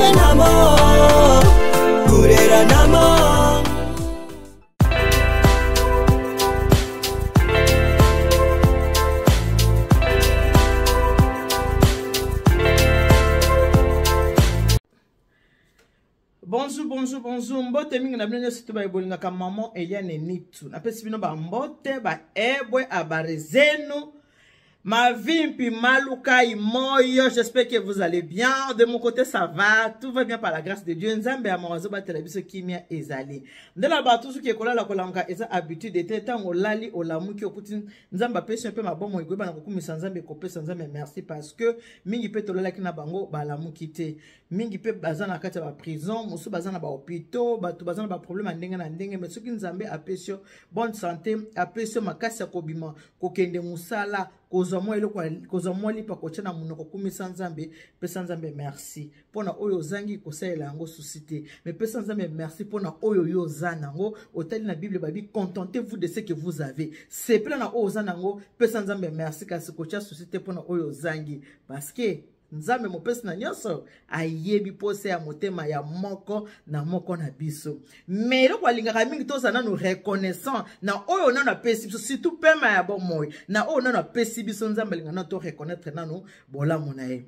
Kureranamo, kureranamo. Bonjour, bonjour, bonjour. Mbote mingi na bino nyonso to baye bolingaka maman Eliane Nitu. Napesi bino ba mbote, ba ebwe, abare zenu. Mavimpi, malukai, moyo, j'espère que vous allez bien. De mon côté, ça va. Tout va bien par la grâce de Dieu. Nzambe ya mawazo batela biso kimia ezali. Ndela bato soki ekolala kolamuka eza habitude te ntango olali olamuki okuti Nzambe apesi mpe mabomo ekoyeba na kokumisa Nzambe kopesa Nzambe merci parce que mingi mpe tolalaki na bango balamuki te. Mingi mpe baza na kati ya ba prison, mosusu baza na ba hôpitaux, bato baza na ba problème ya ndenge na ndenge, mais soki Nzambe apesi yo bonne santé, apesi yo makasi ya kobima, kokende mosala, kozwa mwa eloko, kozwa mwa lipa kotia na monoko, kumisa Nzambe, pesa Nzambe merci mpona oyo ozangi kosalela yango susi te, mais pesa Nzambe merci mpona oyo yo oza nango. Otali na Bible babi contentez-vous de ce que vous avez, sepela na oyo oza nango, pesa Nzambe merci, kasi kotia susi te mpona oyo ozangi, parce que Nzambe mopesi na nyonso ayebi posa ya motema ya moko na moko na biso. Mais eloko alingaka mingi tozala nanu reconnaissant na oyo nanu apesi biso, surtout pema ya bomoi na oyo nanu apesi biso. Nzambe alingaka nanu to reconnaître nanu bolamu na ye.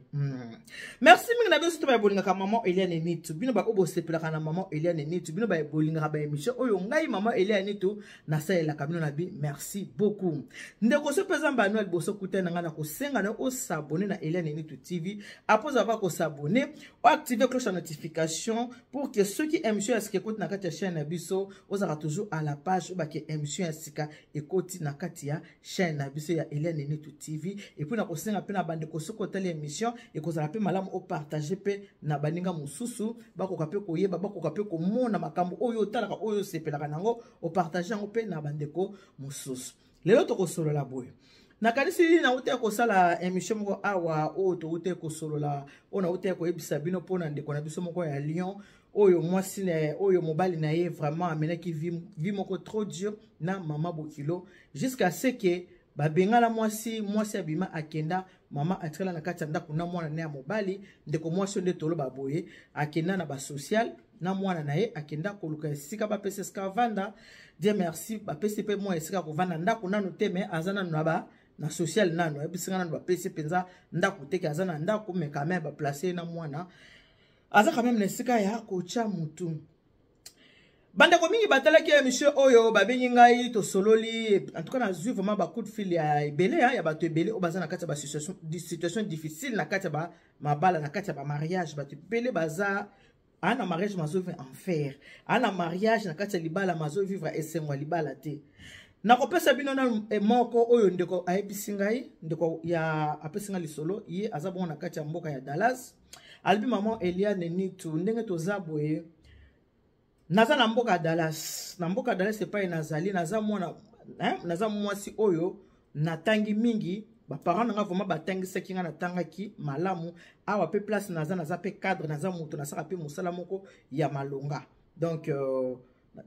Merci mingi na biso to baye bolingaka maman Eliane Nitu, bino ba oyo bosepelaka na maman Eliane Nitu, bino baye bolingaka ba émission oyo ngai maman Eliane Nitu nasalelaka bino na bi merci beaucoup. Ndeko soki mpenza mbano ya liboso kutani na ngai na kosenga na osabone na Eliane Nitu TV, après avoir kosabone oactive cloche ya notification pour que soki émission ya sika ekoti na kati ya chaîne na biso ozalaka toujours à la page, oyebake émission ya sika ekoti na kati ya chaîne na biso ya Eliane Nitu TV. Et puis na kosenga mpe na bandeko soki otali émission ekozala mpe malamu opartage mpe na baninga mosusu, bakoka mpe koyeba, bakoka mpe komona makambo oyo otalaka, oyo osepelaka nango, opartage yango mpe na bandeko mosusu. Lelo tokosolola boye, nakanisi nauti ya kosala émission moko awa oyo touti kosolola, oyo nauti ya koyebisa bino mpona ndeko na biso moko ya Lyon, oyo mwasi na ye, oyo mobali na ye vraiment amenaki vie moko trop dur na mama Bokilo, jusqu'à ce que babengana mwasi, mwasi abima akenda, mama atikala na kati ya ndako na mwana na ya mobali. Ndeko mwasi oyo nde toloba boye akenda na basocial na mwana na ye, akenda koluka esika bapesa esika avanda. Dieu merci, bapesi mpe mwa esika kovanda, ndako nanu te, mais aza nanu na ba na social nanu, ayebisi nga nanu bapesi mpenza ndako te, ke aza na ndako, mais quand même baplace ye na mwana, aza quand même na esika ya kotya mutu. Bandeko mingi batalaki émission oyo, babengi ngai, tosololi. En tout cas nazwi vraiment ba coup de fil ya ebele, ya bato ebele oyo baza na kati ya ba situation difficile, na kati ya ba mabala, na kati ya ba mariage. Bato ebele baza ana mariage mazovivre enfer, ana mariage na kati ya libala mazovivre esengo ya libala te. Nakopesa bino nanu moko oyo ndeko ayebisi ngai, ndeko ya apesi ngai lisolo, ye aza bongo na kati ya mboka ya Dallas. Alobi maman Eliane Nitu, ndenge toza boye, naza na mboka ya Dallas, na mboka ya Dallas epai nazali, naza mwana, hein, naza mwasi oyo natangi mingi, baparent na nga vraiment batangisaki nga, natangaki malamu. Awa pe place naza, naza pe cadre, naza moto nasaka pe mosala moko ya malonga, donc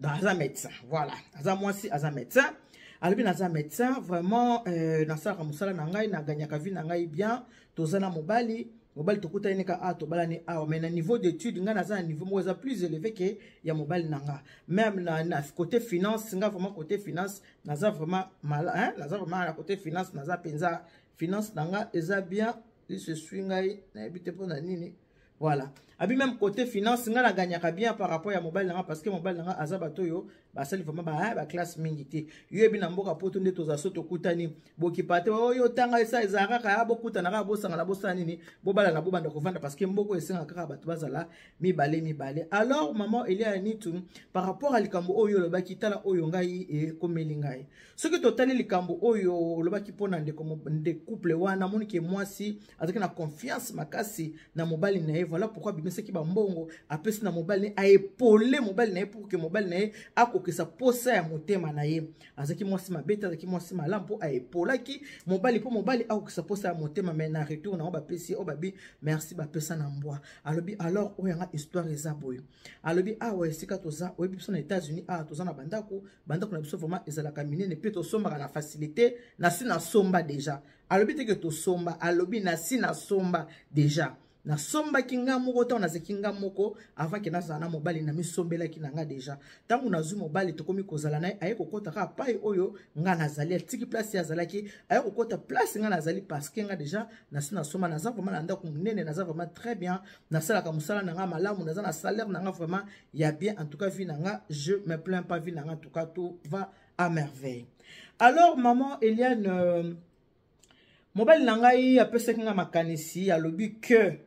naza médecin. Voilà, aza mwasi, aza médecin. Alobi naza médecin vraiment, nasalaka mosala na ngai, naganyaka vie na ngai bien. Toza na mobali, mobali tokutani nika awa, tobalani awa, mais na niveau d'étude ngai naza na niveau moko eza plus élevé ke ya mobali na nga. Même na côté finance, nga vraiment côté finance naza vraiment mal, hein? Naza vraiment na côté finance, naza mpenza finance na nga eza bien, liso eswi ngai nayebi te mpo na nini. Voilà, abi même côté finance nga naganyaka bien par rapport ya mobali na nga, parce que mobali na nga aza bato oyo basali vraiment ba classe mingi te. Yo yebi na mboka poto nde toza, so tokutani bokipa te oyo otanga esa ezala kaka bokutana kaka, bosangana, bosala nini, bobalana, bobanda kovanda, parce que mboka esengaka kaka bato bazala mibale mibale. Alors maman Elia Nitu, par rapport à likambo oyo olobaki, tala oyo ngai ekomeli ngai. Soki totali likambo oyo olobaki mpona ndeko nde couple wana, amoni ke mwasi azalaki na confiance makasi na mobali na ye. Voilà pourquoi abimisaki bambongo, apesi na mobali na ye, aepole mobali na ye pour que mobali na ye akokisa posa ya motema na ye. Azalaki mwasi mabe te, azalaki mwasi malamu, mpo aepolaki mobali mpo mobali akokisa posa ya motema. Mais na retour nango bapesi ye oyo babi merci, bapesa na mbwa. Alobi alors oyo yanga histoire eza boye. Alobi awa esika toza, oyebi biso na États-Unis awa toza na bandako, bandako na biso vraiment ezalaka minene mpe tosombaka na facilité. Nasi nasomba déjà, alobi te ke tosomba, alobi nasi nasomba déjà. Nasombaki nga moko ntango nazalaki nga moko, avant ke nazala na mobali, namisombelaki na nga deja. Ntango nazwi mobali, tokomi kozala na ye, aye kokɔta kaka pai oyo nga nazali, atiki place ye azalaki, aye kokɔta place nga nazali, parce que nga deja nasi nasomba. Naza vraiment na ndako monene, naza vraiment très bien, nasalaka mosala na nga malamu, naza na salaire na nga vraiment ya bien. En tout cas, vie na nga, je me plains pas, vie na nga, en tout cas, tout va à merveille. Alors, maman Eliane, mobali na ngai apesaki nga makanisi, alobi que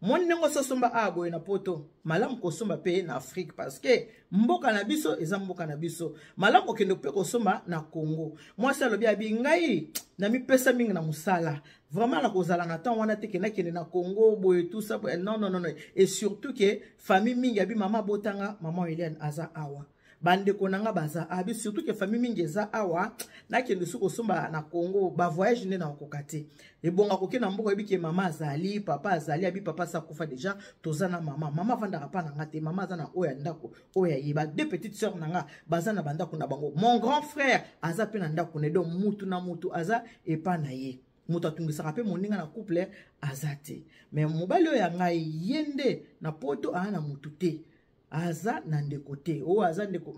moni ndenge ososomba awa boye na Poto, malamu kosomba mpe na Afrique, parce que mboka na biso eza mboka na biso, malamu kokende mpe kosomba na Congo. Mwasi alobi, abi ngai namipesa mingi na mosala, vraiment nakozala na temps wana te ke nakende na Congo boye, tout ça boye. Non, non, non, non. Et surtout ke famille mingi, abi mama botanga, mama Eliane aza awa, bandeko na nga baza, abi surtout ke famille mingi eza awa, nakende soki kosomba na Congo, bavoyage nde nakokoka te. Ebonga koke na mboka, oyebi ke mama azali, papa azali. Abi papa asa akufa deja, toza na mama. Mama avandaka mpa na nga te, mama aza na oyo ya ndako oyo ayeba. Deux petites sœurs na nga baza na bandako na bango, mon grand frère aza mpe na ndako na ye. Donc mutu na mutu aza epa na ye, moto atungisaka mpe moninga na couple aza te. Mais mobali oyo ya ngai, ye nde na Poto aa na motu te, aza na ndeko te, oyo aza ndeko,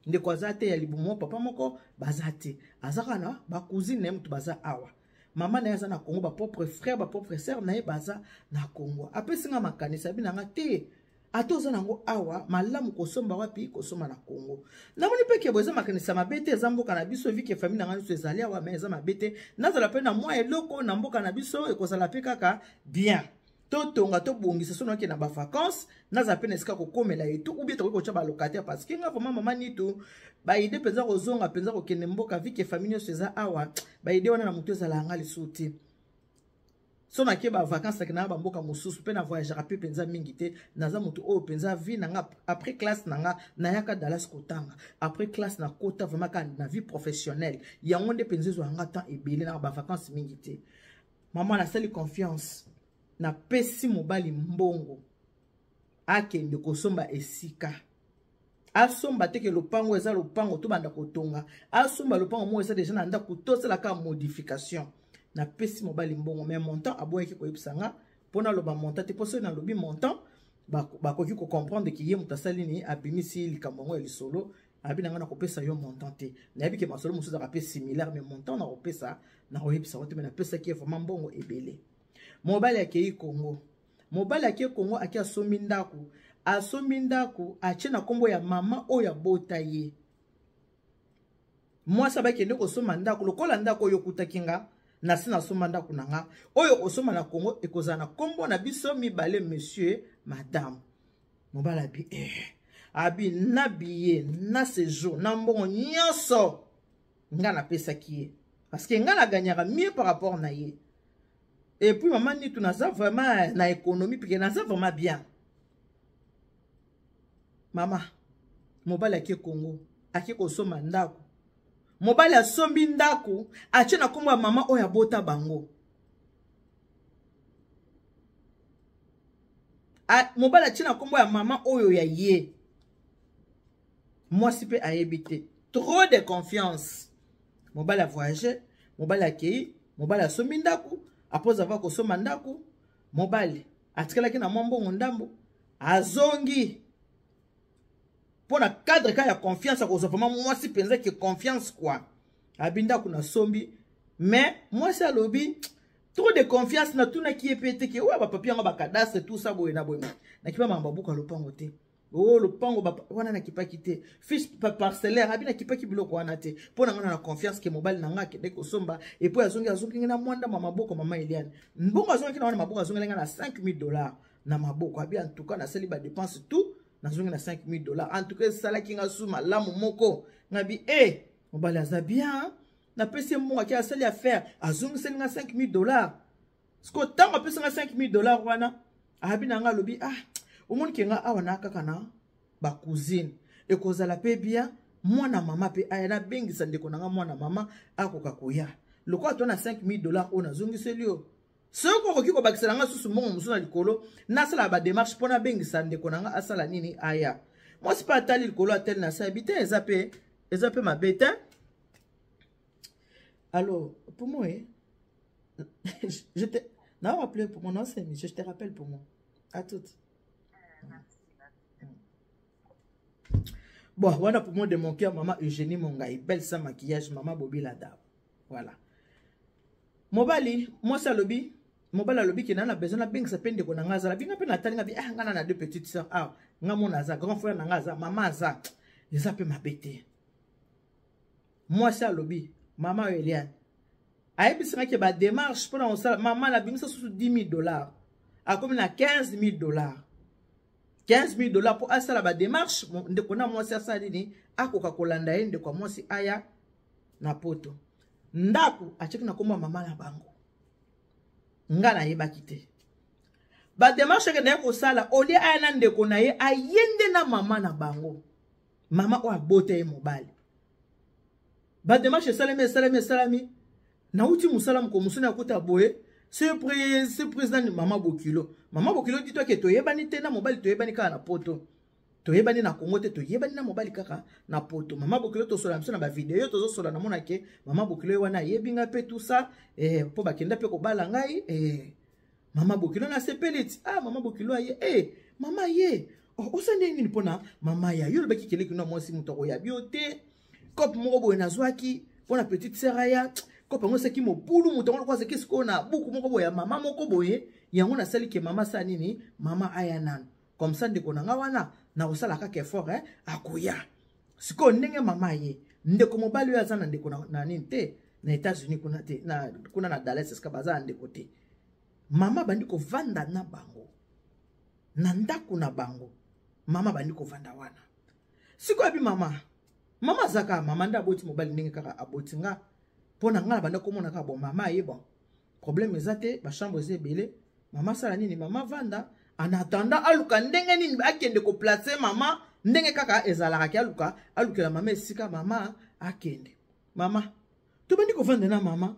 ndeko aza te ya libumu, papa moko baza te, aza kaka na bacousine na ye moto baza awa. Mama na ye aza na Congo, bapropre frère, bapropre sœur na ye baza na Congo. Apesi nga makanisi, abi na nga te, ata oza nango awa, malamu kosomba wapi? Kosomba na Congo. Namoni mpe kebo eza makanisi ya mabe te, eza mboka na biso, vu que famille na ngai nyonso ezali awa. Mais eza mabe te nazala mpe na mwa eloko na mboka na biso, ekozala mpe kaka bien. Totonga, tobongisa, so nakende na bavacance, nazala mpe na esika kokomela etu, ou bien tokoki kotya balocataire, parce que nga vraiment, mama Nitu, baidées mpenza kozonga mpenza kokende mboka, vu que famille nyonso eza awa, baidées wana na motu ezala yanga lisusu te. So nake bavacance, nakende na bamboka mosusu mpe na voyageaka mpe mpenza mingi te. Naza motu oyo mpenza vie na nga, après classe na nga, nayaka Dallas kotanga. Après classe, nakota vraiment kaka na vie professionnelle, yango nde mpenza ezwa yanga temps ebele na bavacance mingi te. Mama, nasali confiance, napesi mobali mbongo akende kosomba esika. Asomba teke lopango, eza lopango tobanda kotonga, asomba lopango moko eza deja na ndako, tosalaka modification. Napesi mobali mbongo, mais montant aboyaki koyebisa nga, mpo naloba montant te, mpo soki nalobi montant, bakoki kocomprendre ke ye moto asali nini, abimisi likambo yango ya lisolo. Abi na ngai, nakopesa yo montant te. Nayebi ke masolo mosusu ezalaka mpe similaire, mais montant nakopesa, nakoyebisa ngo te. Mais napesaki ye vraiment mbongo ebele. Mobali akei Congo, mobali ake Congo, ake asombi ndako, asombi ndako, atie na nkombo ya mama oyo abota ye. Mwasi abakende kosomba ndako, lokola ndako oyo okutaki nga nasi nasomba ndako na nga, oyo kosomba na Congo ekozala na nkombo na biso mibale, monsieur, madame. Mobali abi abi na billet na séjour na mbongo nyonso nga napesaki ye, parce que nga nagagnaka mieux par rapport na ye. Et puis, mama Nitu, naza vraiment na économie, pike naza vraiment bien. Mama, mobali ake Congo, ake kosomba ndako. Mobali asombi ndako, atie na nkombo ya mama oyo abota bango. Mobali atie na nkombo ya mama oyo ya ye. Mwasi mpe ayebi te, trop de confiance. Mobali avoyage, mobali akei, mobali asombi ndako. Après avoir kosomba ndako, mobali atikalaki na mwa mbongo ndambo, azongi mpo na cadre ka ya confiance, akozwa vraiment mwasi mpenza ke confiance quoi. Abi ndako nasombi, mais mwasi alobi trop de confiance, natunaki ye mpe te ke oyo bapapier yango, bacadastre, tout ça boye na boye. Nakipa makambo abuka lopango te, o lopango wana nakipaki te, fiche parcellaire, abi nakipaki biloko wana te, mpo na ngai na confiance ke mobali na ngai akende kosomba. Et puis azongi, azongi na mwanda ma maboko. Mama Eliane, mbongo azongaki na wana maboko, azongeli ngai na 5000 $ na maboko. Abi en tout cas nasali badépense tout, nazongi na 5000 $. En tout cas, esalaki nga su malamu moko. Ngabi e mobali aza bien, napesi ye mbongo, ake asali affaire, azongiseli nga 5000 $. Siko ntango apesi nga 5000 $ wana, abi na nga, alobi: "Ah, omoni ke nga awa na kaka na bacousine, ekozala mpe bien mwana mama mpe aya, nabengisa ndeko na nga mwana mama akoka koya. Lokola to na 5000 $ oyo nazongiseli yo, soki okoki kobakisela nga susu mbongo mosusu na likolo, nasala badémarche mpo nabengisa ndeko na nga asala nini, aya." Mwasi mpe atali likolo, atali na se, abi te, eza mpe mabe te. Alors pour moi, je te Na rappeler pour moi, non, c'est je te rappelle pour moi. À toutes. Bon, voilà pour moi de mon cœur, maman Eugénie Mongaï, belle sans maquillage, maman Bobby Ladab. Voilà. Mobali, moi ça lobby, mobali alobi ke na na besoin nabengisa mpe ndeko na ngai azala binga mpe natali nga bi ah ngai na na deux petites sœurs ah nga mona aza grand frère na ngai aza mama aza eza mpe mabe te. Mwasi alobi mama oyo Eliane ayebisi nga ke ba démarche mpo na kosala mama nabimisa susu 10 000 $, akomi na 15 000 $, 15 000 $ mpo asala ba démarche. Ndeko na mwasi asala nini? Akoka kolanda ye. Ndeko ya mwasi aya na Poto, ndako atiaki na kombo ya mama na bango. Nga nayebaki te. Ba démarche akende ye kosala, olie aya na ndeko na ye, aye nde na mama na bango, mama oyo abota ye mobali. Ba démarche esalemi, esalemi, esalami. Nauti mosala, moko mosu nakuta boye, surprise, surprise, nani? Mama bokilo. Mama bokilo, dis-toi ke toyebani te na mobali, toyebani kaka na Poto, toyebani na Kongo te, toyebani na mobali kaka na Poto. Mama bokilo, tosola biso na ba vidéo, tozosola, namona ke mama bokilo ye wana ayebi ngai mpe tout ça, mpo bakenda mpe kobala ngai. Mama bokilo, nasepeli ti ah, mama bokilo aye. Mama ye, oh, osali ndenge nini mpona mama ya yo? Olobaki keleki na mwasi, moto akoyabi yo te. Cope moko boye nazwaki mpona petite sœur aya, cope yango esaki mobulu, moto yango lokola azalaki sikoyo na buku moko boye ya mama moko boye. Yango nasali ke mama asala nini? Mama aya nano, comme ça ndeko na nga wana nakosala kaka effort, eh, akoya. Sikoyo ndenge mama ye, ndeko mobali oyo aza na ndeko na nini te, na États-Unis kuna te, kuna na Dallas esika baza na ndeko te. Mama bandi kovanda na bango na ndako na bango. Mama bandi kovanda wana. Sikoyo abi mama, mama aza kaka mama nde aboti mobali ndenge kaka aboti nga. Mpo na nga na banda komona kaka bon, mama aye, bon, problème eza te, ba chambre eza ebele. Mama asala nini? Mama vanda en attendant aluka ndenge nini akende koplace mama ndenge kaka ezalaka ke aluka, alukela mama esika mama akende. Mama, tobandi kovanda na mama.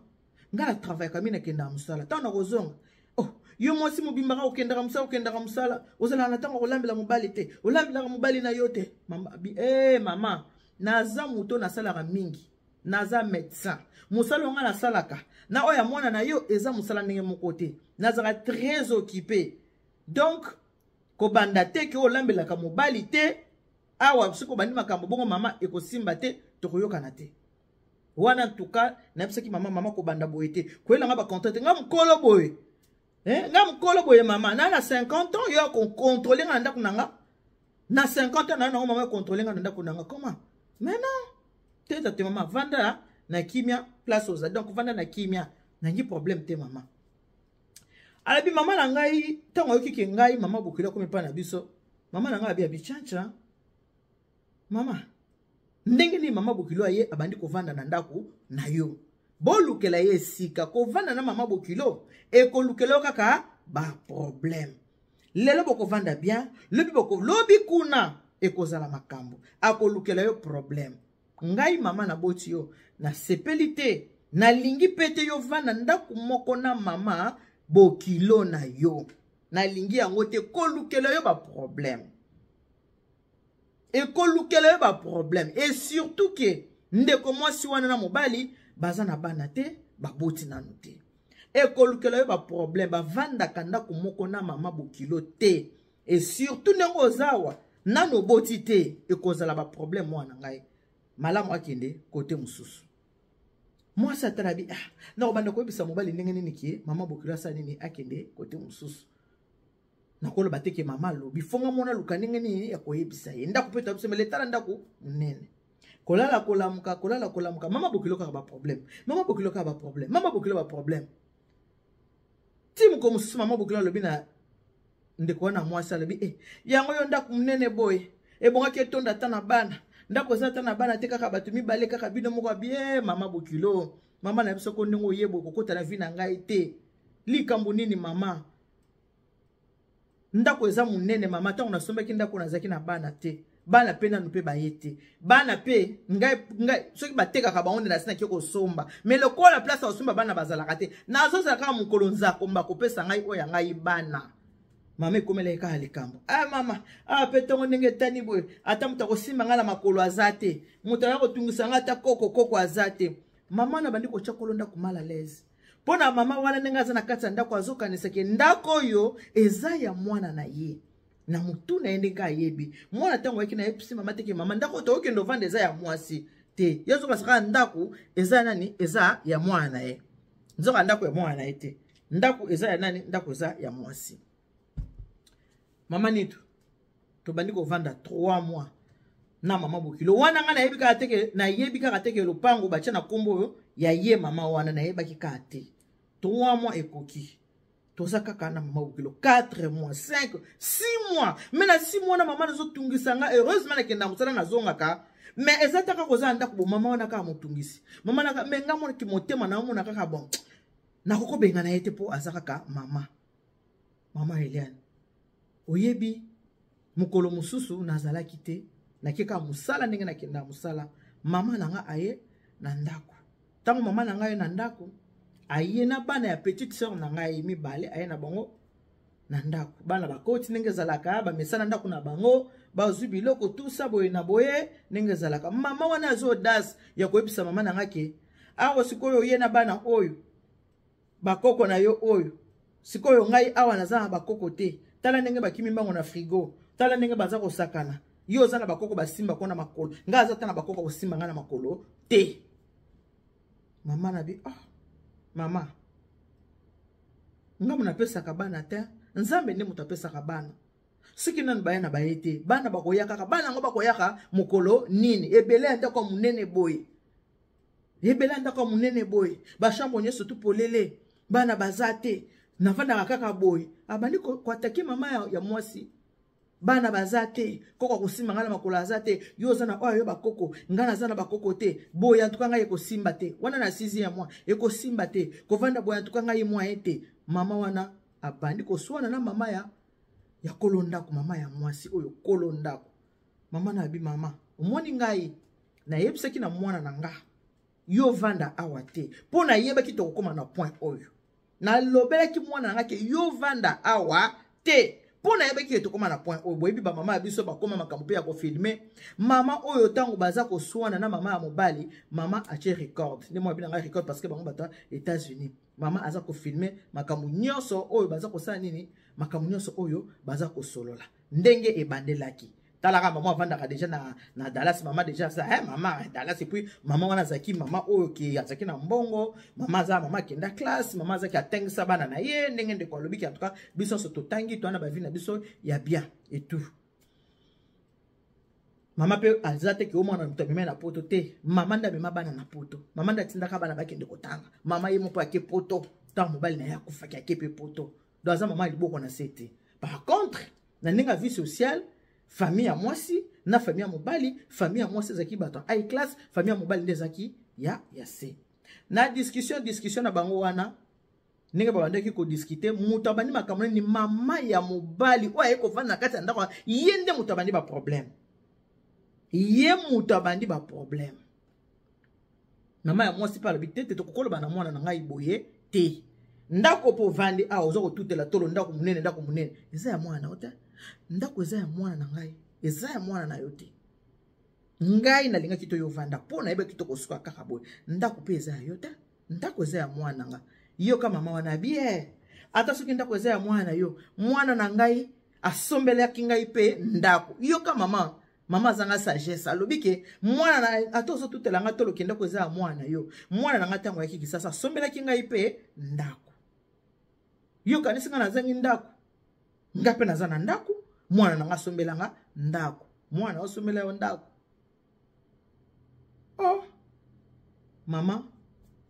Ngai na travaillaka mingi, nakendaka mosala. Ntango nakozonga, oh, yo mwasi mobimbaka, okendaka mosala, okendaka mosala, ozalaka na ntango kolambela mobali te, olambelaka mobali na yo te. Mama bi eh, mama, naza moto nasalaka mingi, naza médecin. Mosala oyo ngai nasalaka na oyo ya mwana na yo eza mosala ndenge moko te. Nazalaka très occupé, donc kobanda te ke olambelaka mobali te. Awa soki obandi makambo bongo, mama, ekosimba te, tokoyokana te wana. Ntuka nayebisaki mama: mama, kobanda boye te, koyelanga ba contrat te. Nga mokolo boye, eh? Nga mokolo boye, mama, na 50 ans, yo akocontrôle nga na ndako na nga na 50 ans na nango? Mama acontrôle nga na ndako na nga comment? Mais non, te te, mama, vanda na kimia place oza. Donc vanda na kimia, nangi problème te. Mama alobi, mama na ngai, ntango ayoki ke ngai mama bokili akomi epai na biso, mama na ngai abi chancha, mama, ndenge nini mama bokilo aye abandi kovanda na ndako na yo? Bolukela ye esika. Kovanda na mama bokilo ekolukela yo kaka ba problème. Lelo bokovanda bien, lobi boko, lobi kuna ekozala makambo, akolukela yo problème. Ngai mama naboti yo, nasepeli te, nalingi mpe te yo vanda ndako moko na mama bokilo na yo. Nalingi yango te, kolukela yo ba problème, ekolukela yo ba problème. Et surtout ke ndeko mwasi wana na mobali baza na bana te, baboti nanu te, ekolukela yo ba problème. Bavandaka ndako moko na mama bokilo te, et surtout ndenge oza awa, nanu oboti te, ekozala ba problème. Mwana ngai, malamu akende kote mosusu. Mwasi atala bi: ah, nakobanda koyebisa mobali ndenge nini ke mama bokilo asala nini? Akende kote mosusu. Nakoloba te ke mama alobi fonga mona, luka ndenge nini ya koyebisa ye. Ndako mpe toyebisa mele, tala ndako monene, kolala kolamuka, kolala kolamuka, mama bokilo kaka ba problème, mama bokilo kaka ba problème, mama bokilo ba problème. Ti moko mosusu mama bokilo alobi na ndeko wana mwasi, alobi: e, yango yo ndako monene boye ebongaki etonda ata na bana, ndako eza ata na bana te, kaka bato mibale, kaka bino moko. Abie: mama bokilo, mama na biso ko, ndenge oyeba okokota na vie na ngai te. Likambo nini, mama? Ndako eza monene, mama. Ntango nasombaki ndako, nazalaki na bana te, bana mpe nanu mpe baye te. Bana mpe ngai, ngai soki batekaka bango nde nasi nake kosomba. Mais lokola place ya kosomba bana bazalaka te, nazozala kaka mokolo nzakomba kopesa ngai oyo ya ngai bana. Mama, ekomelaki kaka likambo. Ah mama, awa mpe ntongo ndenge etani boye, ata moto akosimba ngai na makolo aza te, moto aya kotungisa ngai ata koko koko aza te. Mama na bandi kotya kolo ndako mal à l'aise. Mpo na mama wana ndenge aza na kati ya ndako, azokanisa ke ndako oyo eza ya mwana na ye. Na motu na ye ndenge ayebi mwana, ntango ayaki nayebisi mama teke mama, ndako tokokende ovanda eza ya mwasi te. Ye azokanisa kaka ndako eza nani? Eza ya mwana na ye. Nzoka ndako ya mwana na ye te, ndako eza ya nani? Ndako eza ya mwasi. Mama Nitu, tobandi kovanda 3 mois na mama bokilo wana. Ngai nayebi kaka teke, nayebi kaka teke lopango batia na nkombo oyo ya ye mama wana, nayebaki kaka te. 3 mois ekoki, toza kaka na mama bokilo. 4 mois, 5, 6 mois. Mais na 6 mois na mama nazotungisa nga. Heureusement nakenda mosala, nazongaka, mais eza taka koza na ndako bo mama wana kaka motungisi mama naka. Mais nga monaki motema na omona kaka bon, nakokobengana ye te mpo aza kaka mama. Mama Eliane, oyebi, mokolo mosusu nazalaki te, nake kaka mosala. Ndenge nakenda mosala, mama na nga aye na ndako. Ntango mama na ngai aye na ndako, aye na bana ya petite sœur na ngai mibale, aye na bango na ndako. Bana bakoti ndenge ezalaka, bamesana ndako na bango, bazwi biloko tusa boye na boye ndenge ezalaka. Mama wana azwi audace ya koyebisa mama na ngai ke awa sikoyo oye na bana oyo, bakoko na yo oyo. Sikoyo ngai awa naza na bakoko te. Tala ndenge bakimi mbango na frigo, tala ndenge baza kosakana. Yo oza na bakoko basimba ko na makolo, ngai aza ta na bakoko kosimba ngai na makolo te. Mama na bi, oh, mama, ngambo napesaka bana te, Nzambe nde moto apesaka bana. Soki nanu baya na baye te, bana bakoya kaka. Bana yango bakoyaka mokolo nini? Ebele ya ndako ya monene boye, ebele ya ndako ya monene boye, bachambre nyonso tu polele, bana baza te, navandaka kaka boye. Abandi koattaquer mama ya mwasi. Bana baza te, koko akosimba ngai na makolo aza te. Yo oza na oyo yo bakoko, ngai naza na bakoko te. Boye antuka ngai ekosimba te. Wana na sixième mois, ekosimba te kovanda boye, antuka ngai moyen te. Mama wana abandi koswana na mama ya kolo ndako, mama ya mwasi oyo kolo ndako. Mama na abi, mama, omoni, ngai nayebisaki na mwana na nga yo vanda awa te, mpo nayebaki tokokóma na point oyo. Nalobelaki mwana na nga ke yo vanda awa te, mpo nayebaki ke tokóma na point oyo. Boyebi bamama ya biso, bakóma makambo mpe ya kofilmer. Mama oyo, ntango baza koswana na mama ya mobali, mama atie record nde mwa bino ngai record, parce que bango bato ya États-Unis. Mama aza kofilmer makambo nyonso oyo baza kosala nini, makambo nyonso oyo baza kosolola ndenge ebandelaki. Talaka, mama avandaka déjà na Dallas. Mama déjà aza, eh, mama Dallas. Et puis mama wana azalaki mama oyo ke azalaki na mbongo. Mama aza mama akenda classe, mama azalaki atangisa bana na ye ndenge ndeko alobiki. En tout cas biso nyonso totangi, towana bavie na biso ya bien et tout. Mama mpe aza te ke omwana moto amema na Poto te. Mama nde amema bana na Poto, mama nde atindaka bana bakende kotanga. Mama ye moko ake Poto ntango mobali na ye akufaki, ake mpe Poto. Donc aza mama ya liboko na se te. Par contre, na ndenge ya vie sociale, famille ya mwasi na famille ya mobali, famille ya mwasi ezalaki bato ya high class, famille ya mobali nde ezalaki ya se. Na discussion na bango wana, ndenge babandaki kodiscuter, moto abandi makambo nini? Mama ya mobali oyo aye kovanda na kati ya ndako, ye nde moto abandi baproblème, ye moto abandi baproblème. Mama ya mwasi mpe alobi te, te, tokokoloba na mwana na ngai boye te. Ndako mpo ovandi awa, oza kotutela tolo, ndako monene, ndako monene eza ya mwana na yo te. Ndako eza ya mwana na ngai, eza ya mwana na yo te. Ngai nalingaki to yo ovanda mpo nayebaki tokosuka kaka boye. Ndako mpe eza ya yo te, ndako eza ya mwana na nga. Yoka, mama wana bie, ata soki ndako eza ya mwana na yo, mwana na ngai asombelaki ngai mpe ndako. Yoka, mama, mama azanga sagesse. Alobi ke mwana na, ata ozotutela ngai toloki, ndako eza ya mwana na yo. Mwana na ngai ntango ayaki Kisasa, asombelaki ngai mpe ndako. Yo kanisi ngai nazangi ndako? Nga mpe naza na ndako, mwana na ngai asombelanga ndako. Mwana osombela yo ndako? Oh, mama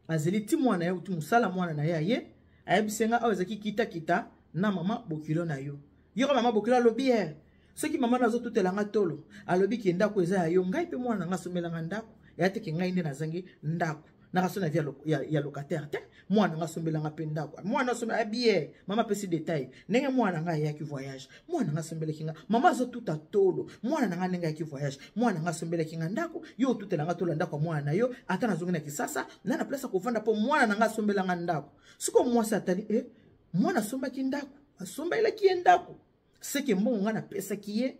azeli ti mwana ye uti mosala. Mwana na ye aye, ayebisi nga awa ezalaki kitakita na mama bokilo na yo. Yoka, mama bokilo alobi ye, soki mama nazotutela nga tolo, alobi ke ndako eza ya yo, ngai mpe mwana na nga asombelanga ndako. Eya teke ngai nde nazangi ndako, nakaso na vie ya locataire te. Mwana nga asombelanga mpe ndako, mwana asombela abie. Mama apesi detail ndenge mwana nga ayaki voyage, mwana nga asombelaki nga. Mama azotuta tolo, mwana na nga ndenge ayaki voyage, mwana nga asombelaki nga ndako. Yo otutela nga tolo, ndako ya mwana na yo. Ata nazongi na Kisasa na place ya kovanda, mpo mwana na nga asombelanga ndako. Sikoyo mwasi atali e mwana asombaki ndako, asombelaki ye ndako, seke mbongo nga napesaki ye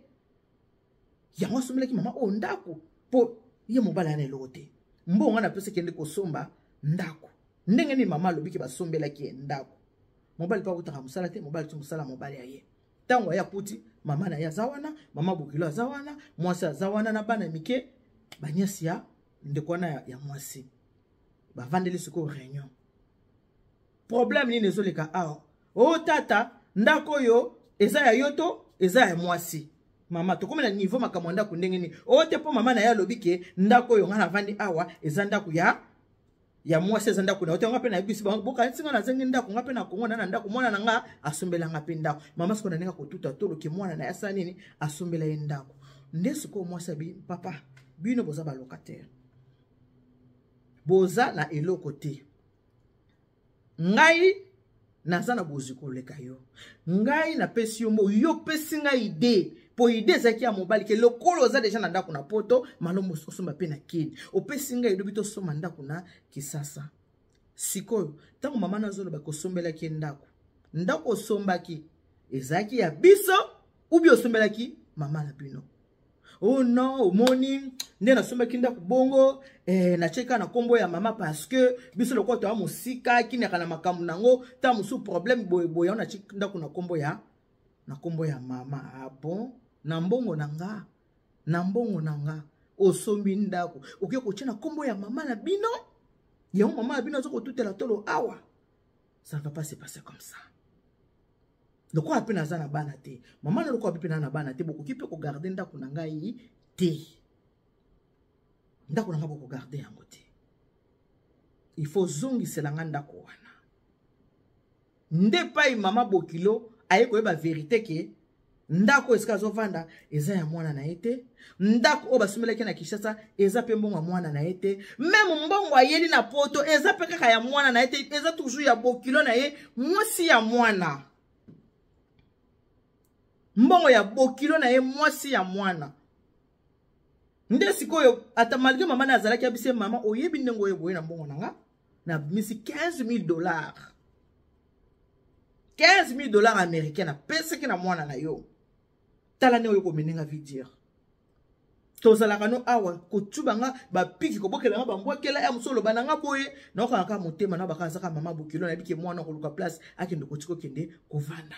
yango asombelaki mama oyo ndako, mpo ye mobali aya na eloko te. Mbongo nga napesaki ye nde kosomba ndako. Ndenge nini mama alobi ke basombelaki ye ndako? Mobali mpe akutaka mosala te, mobali ti mosala mobali ya ye. Ntango aye akuti mama na ye aza wana, mama bokilo aza wana, mwasi aza wana na bana mike, banyasi ya ndeko wana ya mwasi. Bavandeli sikoyo réunion. Problème nini ezoleka awa? O tata, ndako oyo eza ya yo to eza ya mwasi? Mama, tokomi na niveau makambo ya ndako ndenge nini? O te, mpo mama na ye alobi ke ndako oyo ngai navandi awa eza ndako ya mwasi, eza ndako na yo te. Nga mpe nayebisi bango, bokanisi nga nazangi ndako? Nga mpe na Kongo na ndako, mwana na nga asombelanga mpe ndako. Mama sikoyo na ndenge akotuta toloke mwana na ye asala nini, asombela ye ndako. Nde sikoyo mwasi abi, papa, bino boza balocataire, boza na eloko te. Ngai naza na bozwi koleka yo. Ngai napesi yo mbo, yo pesi ngai idée, po idée ezalaki ya mobali ke lokolo oza deja na ndako na Poto, malamu osomba mpe na Kini. Opesi ngai elobi tosomba ndako na Kisasa. Sikoyo ntango mama nazoloba kosombelaki ye ndako, ndako osombaki ezalaki ya biso ubi osombelaki mama na bino? Oh non, omoni nde nasombaki ndako bongo, natie kaka na nkombo ya mama, parce que biso lokola toya mosika, kiniaka na makambo nango, ta mosusu problème boyeboye, yango natie ndako na nkombo ya mama. Ah bon, na mbongo na nga, na mbongo na nga osombi ndako, okoki kotia na nkombo ya mama na bino? Yango mama na bino aza kotutela tolo awa. Ça ne va pas se passer comme ça. Lokola mpe naza na bana te, mama na lokola mpe na na bana te, bokoki mpe kogarder ndako na ngai te. Ndako na ngai bokogarder yango te, il faut zongisela nga ndako wana. Nde pai mama bokilo aye koyeba vérité ke ndako esika azovanda eza ya mwana na ye te, ndako oyo basombelaki na Kinshasa eza mpe mbongo ya mwana na ye te, même mbongo ayeli na Poto eza mpe kaka ya mwana na ye te, eza toujours ya bokilo na ye, mwasi ya mwana, mbongo ya bokilo na ye, mwasi ya mwana. Nde sikoyo, ata malgré mama na azalaki abise, mama oyebi ndenge oyo boye na mbongo na nga nabimisi 15 000 dollars, 15 000 dollars américain napesaki na mwana na yo. Tala nde oyo komenenga vie dire tozalaka no awa, kotuba nga bapiki, kobokela nga bambwakela ya mosu, oloba na nga boye, naokanga kaka motema na baka azaka mama bokilo, nayebi ke mwana koluka place akende kotika okende kovanda.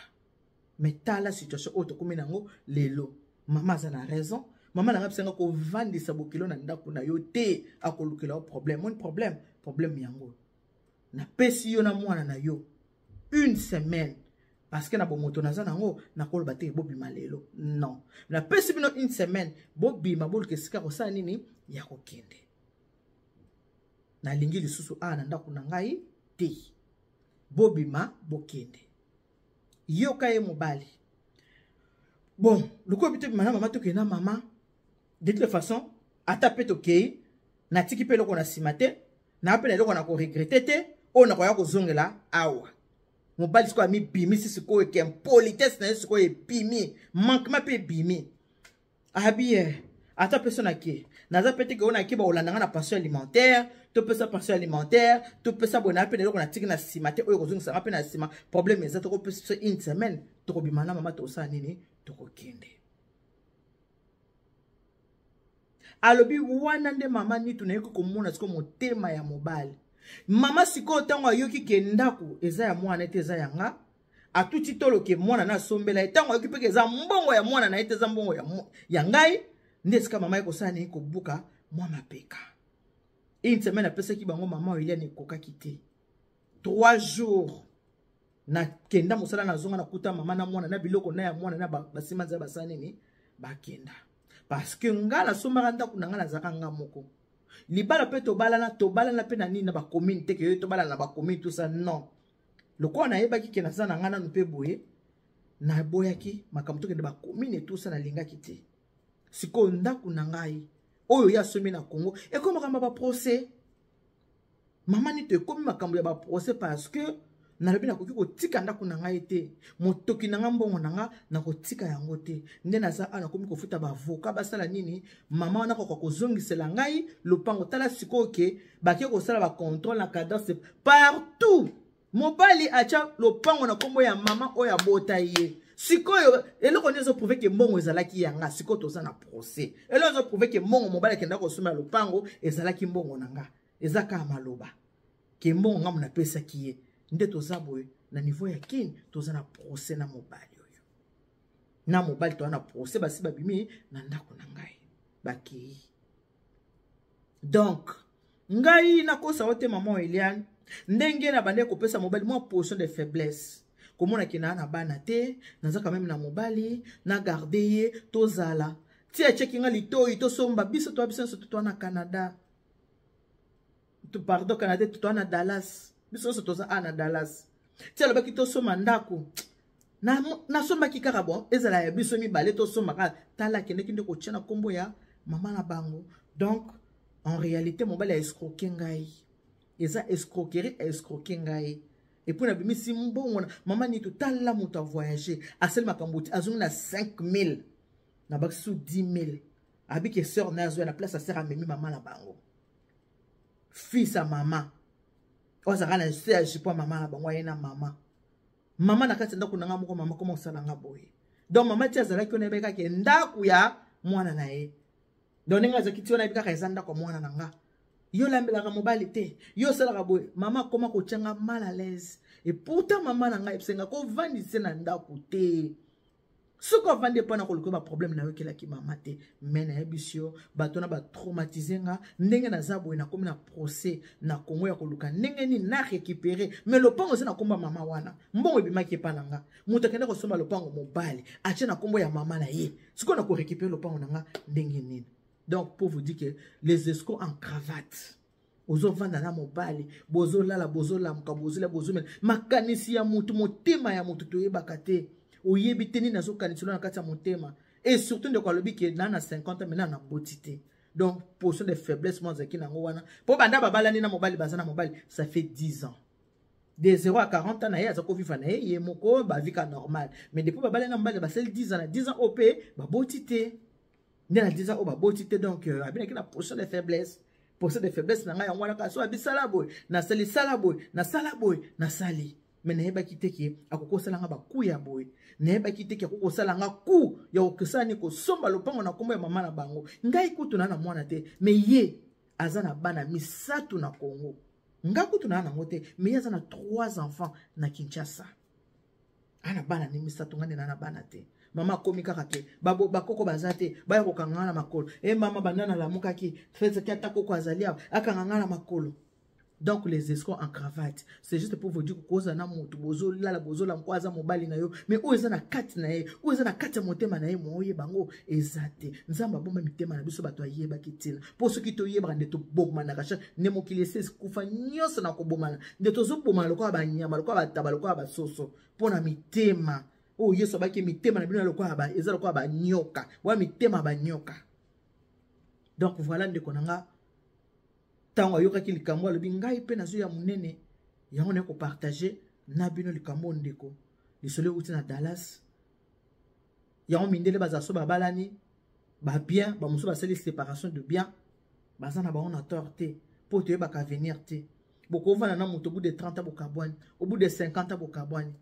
Mais tala situation oyo tokomi nango lelo. Mama aza na raison. Mama na nga bisanga kovandisa bokilo na ndako na yo te, akolukela yo problème. Moni problème, problème yango napesi yo na mwana na yo une semaine, parce que na bomoto naza nango, nakoloba te bobima lelo. Non, napesi bino une semaine, bobima, boluka esika kosala nini ya kokende. Nalingi lisusu awa na ndako na ngai te, bobima, bokende. Yoka ye mobali, bon, lokola bi tobima na mama, tokende na mama. De toute façon, ata mpe tokei, natiki mpe eloko na nsima te, naa mpe na eloko na koregretter te oyo nakoya kozongela awa. Mobali sikoyo amibimisi sikoyo ke impolitesse na ye sikoyo ebimi, manquement mpe ebimi. Abi ye ata mpe so nake, naza mpe teke oyo nake bakolanda nga na pension alimentaire, topesa pension alimentaire, topesa boye, na mpe na eloko natiki na nsima te oyo kozongisa nga mpe na nsima. Problème eza, tokopesa biso une semaine, tokobima na mama, tokosala nini, tokokende. Alobi wana nde mama Nitu nayoki komona sikoyo motema ya mobali. Mama sikoyo ntango ayoki ke ndako eza ya mwana ete eza ya nga, atuti tolo ke mwana na asombela ye, ntango ayoki mpe ke eza mbongo ya mwana na ye te, eza mbongo ya ngai, nde esika mama ye kosala nini, kobuka mwa mapeka. Une semaine apesaki bango, mama Eliane ekokaki te. 3 jours nakenda mosala, nazonga, nakuta mama na mwana na biloko na ya mwana na basima nzela basala nini, bakenda. Parce que nga nasombaka ndako na nga, nazalaka nga moko. Libala mpe tobalana, tobalana mpe na nini, na bacommune te, ke tobalana na bacommune, tout ça, non. Lokola nayebaki ke naza na nga nanu mpe boye, naboyaki makambo tokende bacommune, tout ça, nalingaki te. Sikoyo ndako na ngai oyo ye asombi na Congo ekomi makambo ya baprocès. Mama Nito, ekomi makambo ya baprocès, parce que nalobi nakoki kotika ndako na ngai te, motoki na nga, mbongo na nga, nakotika yango te. Nde naza awa, nakomi kofuta baavocat, basala nini, mama wana koka kozongisela ngai lopango. Tala sikoyo ke bake kosala bacontrôle na cadastre partout, mobali atya lopango na nkombo ya mama oyo abota ye. Sikoyo eloko nini ezoprouver ke mbongo ezalaki yanga? Sikoyo toza na procès. Eloko ezoprouver ke mbongo mobali akenda kosomela lopango ezalaki mbongo na nga, eza kaka maloba. Ke mbongo ngambo napesaki ye. Nde toza boye na niveau ya Kin, toza na procès na mobali oyo. Na mobali toza na procès, basi babimi na ndako na ngai. Bakei. Donc, ngai nakosa yo te maman Eliane, ndenge na bande kopesa mobali mwa position de faiblesse. Komona ke na na bana te, naza quand même na mobali, na garder ye, tozala. Ti acheki nga litoyi, tosomba biso to biso nyonso to na Canada. To pardon Canada, to na Dallas. Biso nyonso toza a na Dallas. Ti alobaki tosomba ndako. Nasombaki kaka bon, ezala ya biso mibale tosomba kaka. Tala akendeki nde kotia na kombo ya mama na bango. Donc en réalité mobali a escroquer ngai. Eza escroquerie, a escroquer ngai. Et puis nabimisi mbongo na mama Nitu, tala moto a voyager, asali makambo ti azongi na 5000. Na bakisi su 10000. Abiki sœur na azwa na place ya sœur amemi mama na bango. Fils ya mama. Oyo azalaka na se ya jupe ya mama na bango, aye na mama. Mama na kati ya ndako na nga moko, mama koma osala nga boye. Donc mama ti azalaki wana yebaki kaka ndako ya mwana na ye. Donc ndenge azalaki ti wana yebi kaka eza ndako ya mwana na nga. Yo lambelaka mobali te, yo osalaka boye. Mama akoma kotia nga mal à l'aise. Et pourtant mama na nga ebisenga kovandise na ndako te. Soki ovandi epai na koluka ba problème na yokelaki mama te, mais nayebisi yo bato na ba traumatiser nga ndenge naza boye, nakomi na procès na Congo ya koluka ndenge nini na récupérer. Mais lopango eza na kombo ya mama wana, mbongo ebimaki epai na nga, moto akende kosomba lopango mobali atie na kombo ya mama na ye. Sikoyo na ko récupérer lopango na nga ndenge nini? Donc pour vous dire que les escrocs en cravate, ozovanda na mobali, bozolala, bozolamuka, bozolia, bozomela, makanisi ya motu, motema ya motu toyebaka te. Oyebi te nini azokanisa na kati ya motema. Et surtout ndeko alobi ke na na 50 ans maintenant na boti te. Donc position de faiblesse moi azalaki nango wana. Po banda babalani na mobali, baza na mobali, ça fait 10 ans. De 0 à 40 ans na ye aza kovivre na ye, ye moko ba vie ka normal. Mais depuis babalani na mobali basali 10 ans, na 10 ans OP baboti te. Nde na 10 ans oyo baboti te, donc abinaki na position de faiblesse. Position de faiblesse na ngai yango wana kaka so abisala boye, nasali sala boye, nasala boye, nasali. Mais nayebaki te ke akoki kosala nga ba coup ya boye. Nayebaki te ke akoki kosala nga coup ya kokosala ni kosomba lopango na kombo ya mama na bango. Ngai kutu na na mwana te, mais ye aza na bana misato na Congo. Nga kutu na nango te, mais ye aza na 3 enfants na Kinshasa. Ana bana ni misato, nga nde na na bana te. Mama akomi kaka te, bakoko baza te, baya kokanga nga na makolo. E mama banda nalamukaki, fezaki ata koko azali awa, akanga nga na makolo. Donc les escrocs en cravate, c'est juste pour vous dire que koza na motu, bozo lala, bozo la mko aza mobali na yo, mais oyo eza na kati na ye, oyo eza na kati ya motema na ye, moye bango eza te. Nzambe abomba mitema na biso bato ayebaki tina. Po soki toyebaka nde tobomanaka chaque nde mokili esi ekufa nyonso na kobomana, nde tozobomana lokola ba nyama, lokola ba taba, lokola ba soso, po na mitema. Oyo Yesu abaki mitema na bino lokola ba, eza lokola ba nyoka, wa mitema ba nyoka. Donc voilà ndeko na nga, tango ayokaki likambo alobi ngai pe nazo ya munene yango na ko partager na bino likambo ndeko. Lisolo euti na Dallas. Yango mindele baza so babalani ba bien, ba mosusu basali séparation de bien, baza na bango na tort te, po toyebaka avenir te. Bokovanda na moto au bout de 30 ans bokabwani, au bout de 50 ans bokabwani.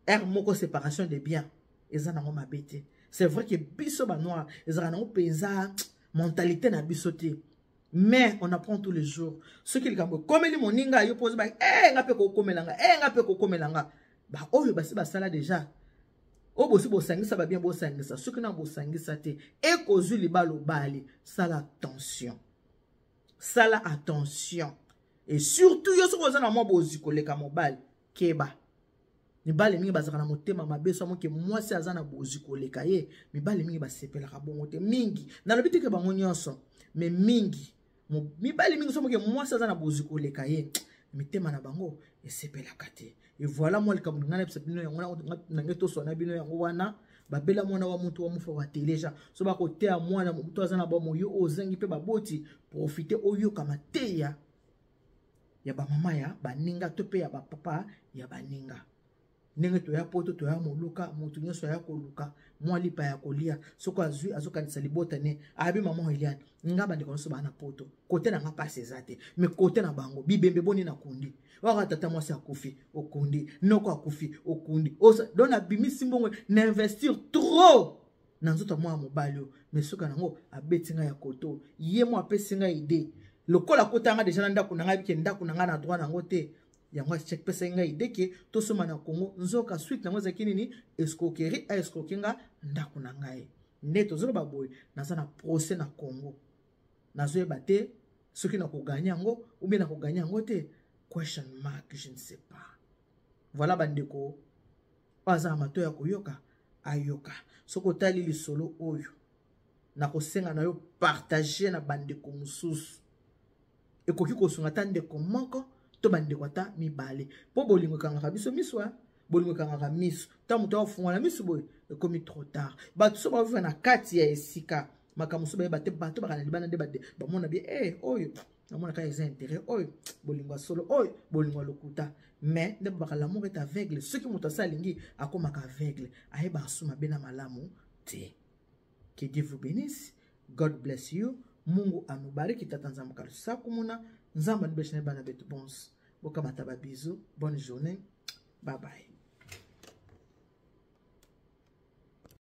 R moko séparation de bien eza nango mabe te. C'est vrai que biso ba noir ezaka nango penza mentalité na biso te. Mais on apprend tous les jours. Ce qui likambo komeli moninga yo pose ba nga pe ko komela nga, nga pe ko komela nga. Ba oyo basi basala déjà. Oyo bosi bosangisa ba bien bosangisa, soki na bosangisa te, ekozwi libalo bali, sala attention. Sala attention. Et surtout yo soki oza na mwa bozwi koleka mobali, keba. Mibali mingi bazalaka na motema mabe, so moke mwasi aza na bozwi koleka ye, mibali mingi basepelaka bongo te. Mingi, nalobi te ke bango nyonso, mais mingi, mibali mingi so moke mwasi aza na bozwi koleka ye, mitema na bango esepelaka te. Et voilà moi likambo na ngai nayebisa bino yango, na ngai toswana bino yango wana, babela mwana wa mutu wa mufa wa teleja. So bakoteya mwana mutu aza na bomoi, yo ozangi mpe baboti, profite oyoka mateya ya ba mama ya baninga to pe ya ba papa ya baninga. Ndenge toya poto, toya moluka, motu nyonso aya koluka mwa lipa ya kolia, soko azwi azokanisa libota ne abi mama Eliane, nga bandeko nyonso bana poto, kote na nga pasi eza te, mais kote na bango bibembe boni na kundi. Waka tata mwasi akufi okundi, noko akufi okundi. Osa, donc nabimisi mbongo na investir trop na nzoto ya mwana mobali oyo, mais soki nango abeti nga ya koto, ye mo apesi nga idée. Lokola akotanga deja na ndako na ngai, bike ndako na ngai na droit nango te. Yango apesaki ngai idée ke tosomba na Congo. Nzoka suite nango ezalaki nini? Escroquerie. Aescroquer nga ndako na ngai. Nde tozoloba boye, naza na procès na Congo, nazoyeba te soki nakogagner yango ou bien nakogagner yango te, question mark, je ne sais pas. Voilà, bandeko oyo aza na mato ya koyoka, ayoka. Soki otali lisolo oyo, nakosenga na yo partage na bandeko mosusu. Ekoki kosunga ata ndeko moko to bandeko ata mibale, mpo bolingo ekangaka biso miso. Bolingo ekangaka miso. Ntango moto akofungola miso boye, ekomi trop tard. Bato so bavivre na kati ya esika, makambo mosusu bayeba te. Bato baka na libanda nde bamona bie e oyo namonaka eza intérêt, oyo bolingo ya solo, oyo bolingo ya lokuta. Mais nde babaka l'amour est aveugle. Soki moto asa alingi, akomaka aveugle, ayebaka su mabe na malamu te. Que Dieu vous bénisse. God bless you. Mungu anubariki. Tata Nzambe kalusakumuna, Nzambe anibeshane bana betu bonso. Bokamata babisous. Bonne journée, bye bye.